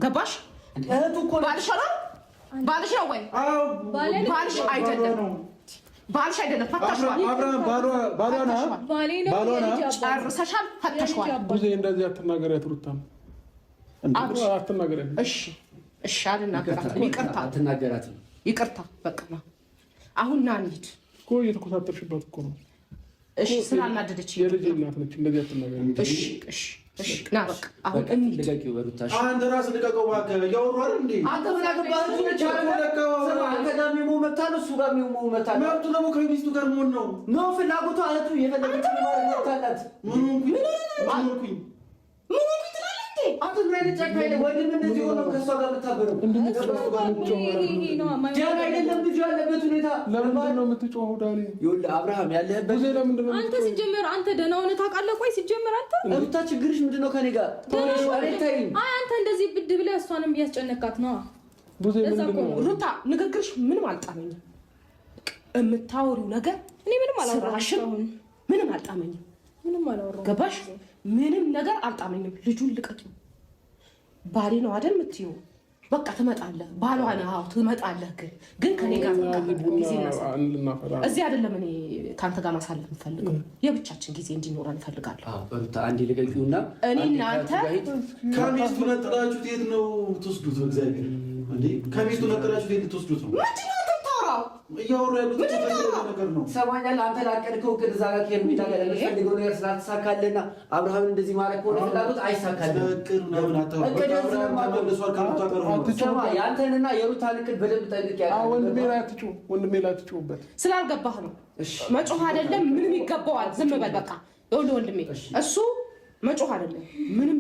ገባሽ? እህቱ እኮ ባልሽ ነው። ባልሽ ነው ወይ? ባልሽ አይደለም። ባልሽ አይደለም። ፈታሽዋል። አብርሃም ባሏ ነው። ባሌ ነው። ጨርሰሻል። ፈታሽዋል። ብዙ እንደዚህ አትናገሪያት ሩታም አትናገሪያት። እሺ፣ እሺ፣ አልናገራትም። ይቅርታ፣ አትናገራትም። ይቅርታ። በቃ አሁን ና እንሂድ እኮ እየተኮሳተርሽባት እኮ ነው። እሺ፣ ስላናደደች የልጅ እናት ነች። እንደዚህ አትናገሪያት። እሺ፣ እሺ፣ እሺ፣ ና በቃ አሁን እንሂድ። አንተ ራስህ ልቀቀው እባክህ። እያወሩ አይደል እንዴ? አንተ ምን አገባህ? እሱ ነች አንተ ጋር የሚሞው መብት አለው፣ እሱ ጋር የሚሞው መብት አለው። መብቱ ደግሞ ከሚስቱ ጋር መሆን ነው። No ፍላጎቱ እህቱ የፈለገችው መብት አላት። ምን ሆንኩኝ? ምን ሆንኩኝ? ምን ሆንኩኝ ትላለህ እንዴ? አንተ ምን አይነት ጨካኝ ነህ? ወንድም እንደዚህ ሆኖ ከእሷ ጋር የምታበረው ደህና አይደለም ልጁ ያለበት ሁኔታ። ለምንድን ነው የምትጮኸው ዳኒ? ይኸውልህ አብርሃም ያለህበት አንተ ሲጀመር አንተ ደህና ሆነህ ታውቃለህ? ቆይ ሲጀመር አንተ ሩታ ችግርሽ ምንድን ነው ከኔ ጋር? አይ አንተ እንደዚህ ብድ ብለህ እሷንም እያስጨነካት ነው። ሩታ ንግግርሽ ምንም አልጣመኝም። የምታወሪው ነገር እኔ ምንም አላወራሁም። ምንም አልጣመኝም። ምንም አላወራሁም። ገባሽ? ምንም ነገር አልጣመኝም። ልጁን ልቀቂው። ባሌ ነው አይደል የምትይው? በቃ ትመጣለህ። ባሏ ነው። አዎ ትመጣለህ። ግን ከኔ ጋር ጊዜ እዚህ አይደለም። እኔ ከአንተ ጋር ማሳለፍ የምፈልገው የብቻችን ጊዜ እንዲኖረን እፈልጋለሁ። ሩታ አንዴ ልቀቂውና እኔ እናንተ ከሚስቱ ነጥላችሁት የት ነው ትወስዱት? እግዚአብሔር እንዴ ከሚስቱ ነጥላችሁት የት ልትወስዱት ነው? ምንድን ነው የምታወራው? እያወሩ ያሉት ነገር ነው። ትሰማኛለህ? አንተ ላቀድከው እቅድ እዛ ጋር ከሄድኩኝ ጋር ለምትፈልገው ነገር ስላልተሳካልህና አብርሃምን እንደዚህ ማድረግ ከሆነ ፍላጎት አይሳካልህም። የአንተንና የሩታን እቅድ በደንብ ጠንቅቄ አውቃለሁ። ወንድሜ ላይ አትጩህበት። ስላልገባህ ነው መጮህ አይደለም ምንም ይገባዋል። ዝም በል በቃ። ይኸውልህ ወንድሜ እሱ መጮህ አይደለም ምንም